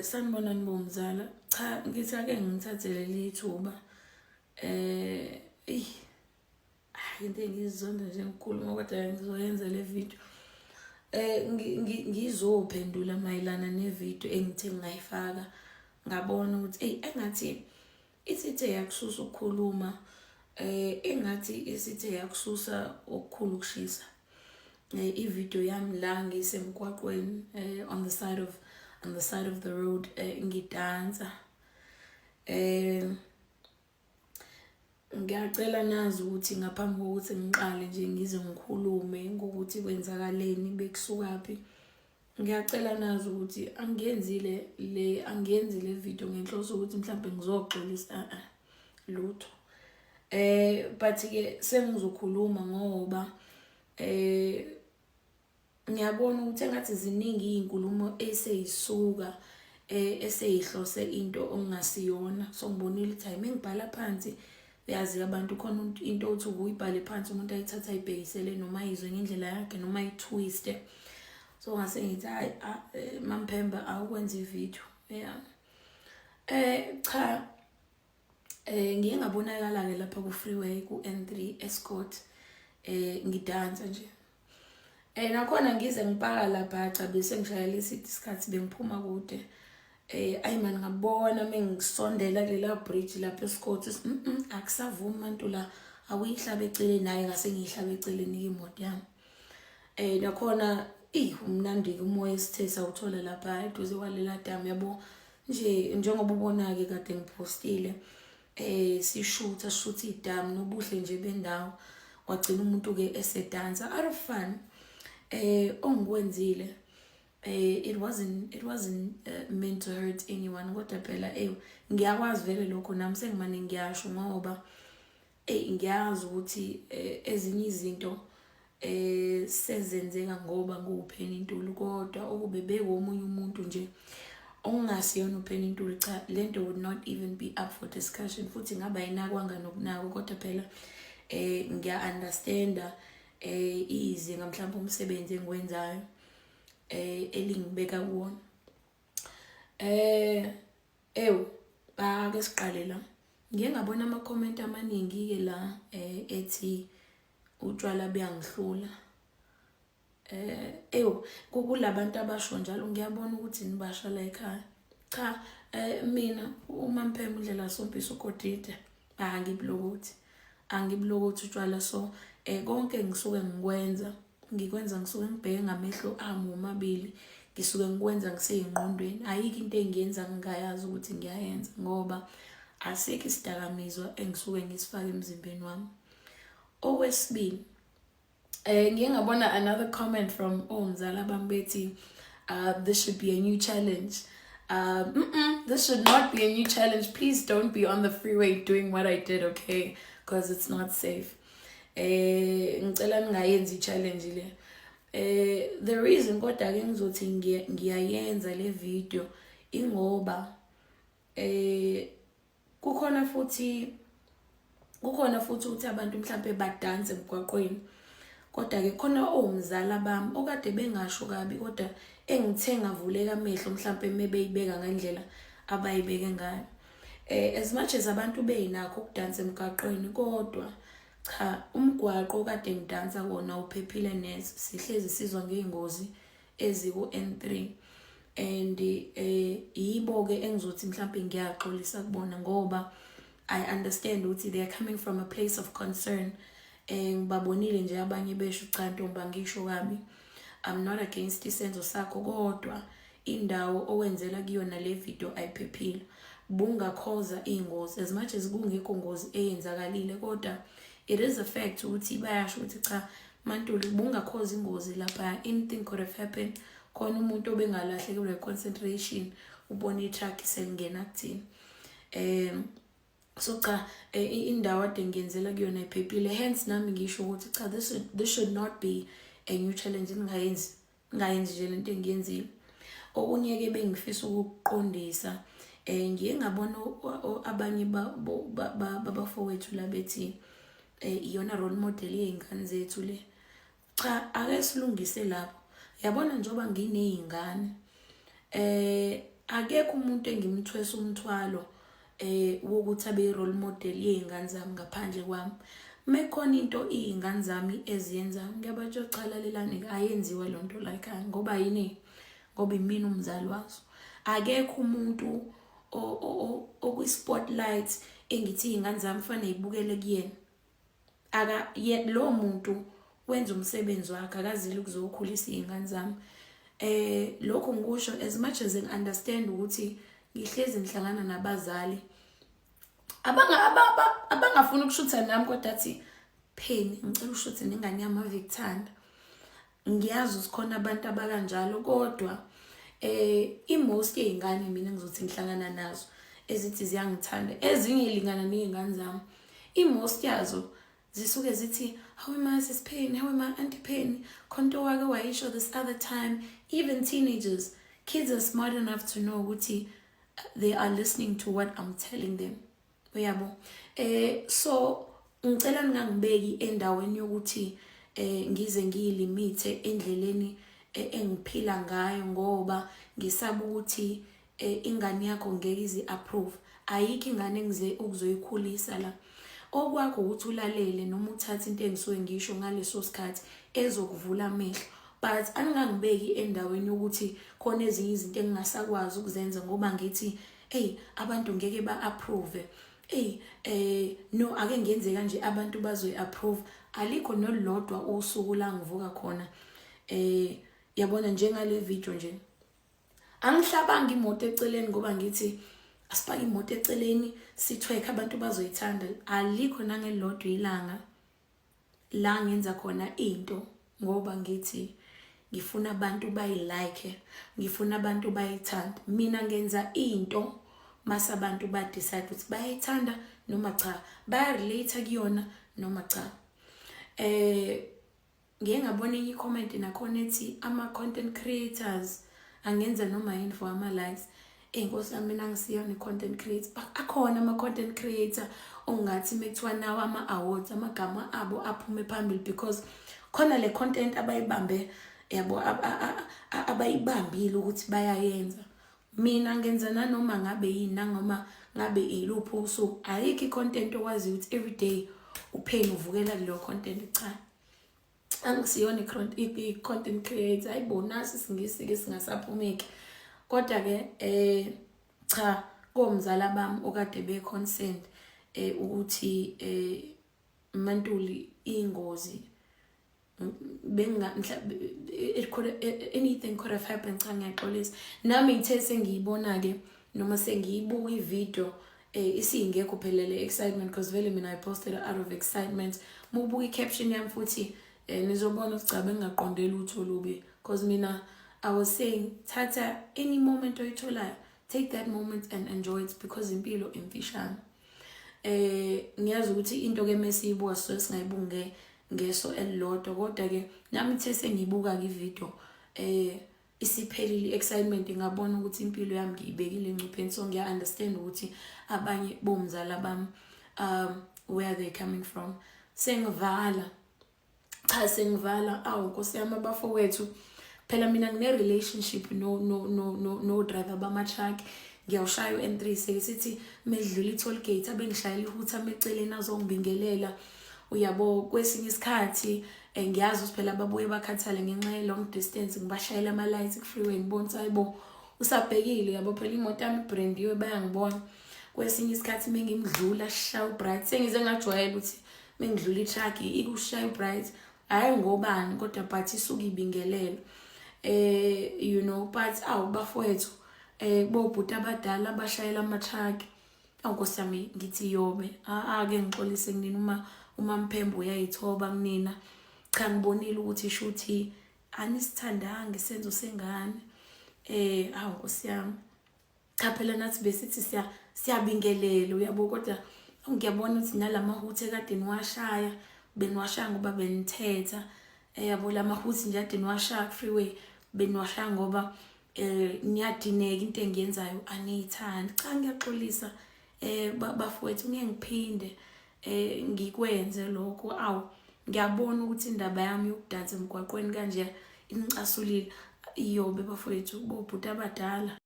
Sanibonani bomzala. Cha, ngithi ake ngithathe leli thuba. Eyi, into engizonda nje ngikhuluma, kodwa ngizoyenza le video. Ngizophendula mayelana ne-video engithe ngayifaka, ngabona ukuthi eyi, engathi isithe yakususa ukukhuluma, engathi isithe yakususa okukhulu ukushisa. I-video yami la ngisemgwaqweni, on the side of the road, ngidansa. Ngiyacela nazi ukuthi ngaphambi kokuthi ngiqale nje ngize ngikhulume ngokuthi kwenzakaleni, bekusukaphi, ngiyacela nazi ukuthi angiyenzi le video ngenhloso ukuthi mhlambe ngizoxolisa, a lutho. But ke sengizokhuluma ngoba ngiyabona ukuthi engathi ziningi izinkulumo eseyisuka eseyihlose into okungasiyona. So ngibonile ukuthi hayi, mengibhala phansi, uyazi abantu khona into othi ukuyibhale phansi, umuntu ayithatha ayibhekisele noma ayizwe ngendlela yakhe noma ayi-twiste. So ngase ngithi hayi, Mamphemba, awukwenza ivideo. Yeah, cha, ngiye ngabonakala ke lapha ku freeway ku N3 Estcourt, ngidansa nje. Nakhona ngize ngipaka lapha, cha, bese ngishayela isikhathi, bengiphuma kude. Ayi man, ngabona mengisondela kulela bridge lapha eScott, akusavumi mantu la, awuyihlabe eceleni. Naye ngase ngiyihlabe eceleni imoto yami. Nakhona umnandi ke umoya esithe sawuthola lapha eduze kwalela damu, yabo nje, njengoba ubona ke kade ngiphostile, sishutha sishutha idamu nobuhle nje bendawo, kwagcina umuntu ke esedansa out of fun. Ongikwenzile, it wasn't meant to hurt anyone, kodwa phela ngiyakwazi vele lokho nami sengimane ngiyasho ngoba ngiyazi ukuthi ezinye izinto sezenzeka ngoba nguPenny Ntuli, kodwa ukube bekuwomunye umuntu nje okungasiyona uPenny Ntuli, cha, lento would not even be up for discussion, futhi ngabe ayinakwanga nokunakwa. Kodwa phela ngiya-understanda izinga mhlawumbe umsebenzi engiwenzayo elingibeka kuwona. Ewu, ake siqale la. Ngiye ngabona ama-comment amaningi-ke la ethi utshwala buyangihlula. Ewu, kulabantu abasho njalo ngiyabona ukuthi nibasha la ekhaya. Cha, mina uMamphemba uNdlela Sompisi uGodide, angibulokothi. Angibulokothi utshwala, so konke ngisuke ngikwenza, ngikwenza ngisuke ngibheke ngamehlo ami womabili, ngisuke ngikwenza ngiseyingqondweni. Ayikho into engiyenza ngingayazi ukuthi ngiyayenza, ngoba asikho isidakamizwa engisuke ngisifake emzimbeni wami. Okwesibili, ngiye ngabona another comment from omzala bami bethi this should be a new challenge. This should not be a new challenge. Please don't be on the freeway doing what I did, okay? Because it's not safe. Ngicela ningayenzi i-challenge le. The reason kodwa ke ngizothi ngiyayenza le video ingoba kukhona futhi ukuthi abantu mhlambe badanse emgwaqweni, kodwa ke khona omzala bami okade bengasho kabi, kodwa engithe ngavuleka amehlo mhlambe mebeyibeka ngendlela abayibeke ngayo. As much as abantu benakho ukudansa emgwaqweni, kodwa cha, umgwaqo kade ngidansa kona uphephile neze. Sihlezi sizwa ngey'ngozi eziku-N3 and yibo ke engizothi mhlawumbe ngiyaxolisa kubona, ngoba I understand ukuthi they are coming from a place of concern. Ngibabonile nje abanye besho, "Cha ntombi, angisho kabi, I'm not against isenzo sakho, kodwa indawo owenzela kuyona le video ayiphephile, bungakhoza iy'ngozi." As much as kungekho ngozi eyenzakalile, kodwa it is a fact ukuthi bayasho ukuthi cha MaNtuli, bungakhoza ingozi lapha, anything could have happened. Khona umuntu obengalahlekelwa i-concentration, ubona i-truck selingena kuthina. So cha, indawo ade ngiyenzela kuyona iphephile, hence nami ngisho ukuthi cha, this should not be a new challenge. Ningayenzi, ningayenzi nje lento engiyenzile. Okunye-ke bengifisa ukukuqondisa, ngiye ngabona abanye babafowethu la bethi iyona role model yey'ngane zethu le. Cha, ake silungise lapho. Yabona, njengoba nginey'ngane, Akekho umuntu engimthwesa umthwalo wokuthi abe role model yey'ngane zami ngaphandle kwami. Mekhona into iy'ngane zami eziyenzayo, ngiyabatshela, cha, lalelani, ayenziwa loo nto la ekhaya. Ngoba yini? Ngoba imina umzali wazo. Akekho umuntu okwi-spotlight engithi iy'ngane zami fanele y'bukele kuyena. Aka lowo muntu wenza umsebenzi wakhe, akazile ukuzokhulisa iy'ngane zami. Lokho ngikusho as much as ngi-understand ukuthi ngihlezi ngihlangana nabazali abangafuni ukushutha nami, kodwa athi, "Pheni, ngicela ushuthe nengane yami, ave ikuthanda." Ngiyazi ukuthi khona abantu abakanjalo, kodwa i-most yey'ngane mina ngizothi ngihlangana nazo ezithi ziyangithanda, ezinye lingana ney'ngane zami, i-most yazo zisuke zithi, "Hawe ma, Sis Penny, hawe ma, Auntie Penny, khonto wake wayisho this other time." Even teenagers, kids are smart enough to know ukuthi they are listening to what I'm telling them, uyabo. So ngicela ningangibeki endaweni yokuthi ngize ngiyilimithe endleleni engiphila ngayo ngoba ngisaba ukuthi ingane yakho ngeke ize approve. Ayikho ingane engize ukuzoyikhulisa la. Okwakho ukuthi ulalele noma uthathe into engisuke ngisho ngaleso sikhathi ezokuvula amehlo, but aningangibeki endaweni yokuthi khona ezinye izinto engingasakwazi ukuzenza ngoba ngithi, "Hey, abantu ngeke ba-approve. Hey, no, ake ngenze kanje, abantu bazoyi-approve." Alikho nolulodwa usuku la ngivuka khona, yabona, njengale video nje, angihlabanga imoto eceleni ngoba ngithi asipake imoto eceleni sithwekhe, abantu bazoyithanda. Alikho nangelilodwa ilanga la ngenza khona into ngoba ngithi ngifuna abantu bayilike, ngifuna abantu bayithande. Mina ngenza into mase abantu ba-decide ukuthi bayayithanda noma cha, baya-relate kuyona noma cha. Ngike ngabona enye i-comment nakhona ethi ama-content creators angenza noma yini for ama-likes. Eyi Nkosi yami, mina angisiyona i-content creator. Akhona ama-content creator ongathi mekuthiwa nawo ama-awards, amagama abo aphume phambili because khona le content abayibambe, yabo, abayibambile ukuthi bayayenza. Mina ngenza nanoma ngabe yini, nangoma ngabe iluphi usuku. Ayikho i-content okwaziyo ukuthi everyday uPenny uvukela kuleyo content. Cha, angisiyona i-content creator. Hayibo, nasi isingisi-ke singasaphumeki. Kodwa-ke cha, komzala bami okade be-concerned ukuthi Mantuli ingozi benga it could anything could have happened. Cha, ngiyaxolisa. Nami ngithe sengiyibona ke noma sengiyibuka ivideo, isingekho phelele excitement, because vele mina I posted out of excitement. Mubuka i-caption yami futhi, nizobona ukuthi cha, bengingaqonde lutho lubi, because mina I was saying thatha any moment oyitholayo, take that moment and enjoy it, because impilo imfishane. Ngiyazi ukuthi into ke mesiyibuka so singayibuki ngeso elilodwa, kodwa ke nami ithe sengiyibuka ke ivideo isiphelile excitement, ngabona ukuthi impilo yami ngiyibekile engcupheni. So ngiya understand ukuthi abanye bomzala bami, where they coming from. Sengivala, cha, sengivala. Awu Nkosi yami, abafowethu, phela mina ngine relationship no driver bama truck. Ngiyawushaya u-N3, seke sithi medlula i-toll gate abengishayela ihutha eceleni azongibingelela, uyabo. Kwesinye isikhathi, ngiyazi ukuthi phela babuye bakhathale ngenxa ye-long distance, ngibashayela ama-lights ku-freeway, ngibona ukuthi hayibo, usabhekile, yabo. Phela imoto yami ibrandiwe, bayangibona. Kwesinye isikhathi mengimdlula shaya ubright, sengize ngajwayela ukuthi mengidlula i-truck ikushaya ubright, hhayi ngobani kodwa, but isuke ibingelela, but awu bafowethu, bobhuti abadala abashayela ama-truck, awu Nkosi yami, ngithi yobe ake ngixolise kunina. Uma Mphembo uyayithoba kunina. Cha, ngibonile ukuthi shuthi anisithandanga isenzo sengane. Awu Nkosi yami, cha, phela nathi besithi siyabingelela, uyabo, kodwa ngiyabona ukuthi nalamahutha ekade niwashaya, beniwashaya ngoba benithetha, yabo. Lamahuthi nje ade niwashaya ku-freeway, beniwashaya ngoba niyadineka, into engiyenzayo aniyithandi. Cha, ngiyaxolisa, bafowethu, ngeke ngiphinde ngikwenze lokho. Awu, ngiyabona ukuthi indaba yami yokudansa emgwaqweni kanje inicasulile. Iyobe bafowethu, bobhuti abadala.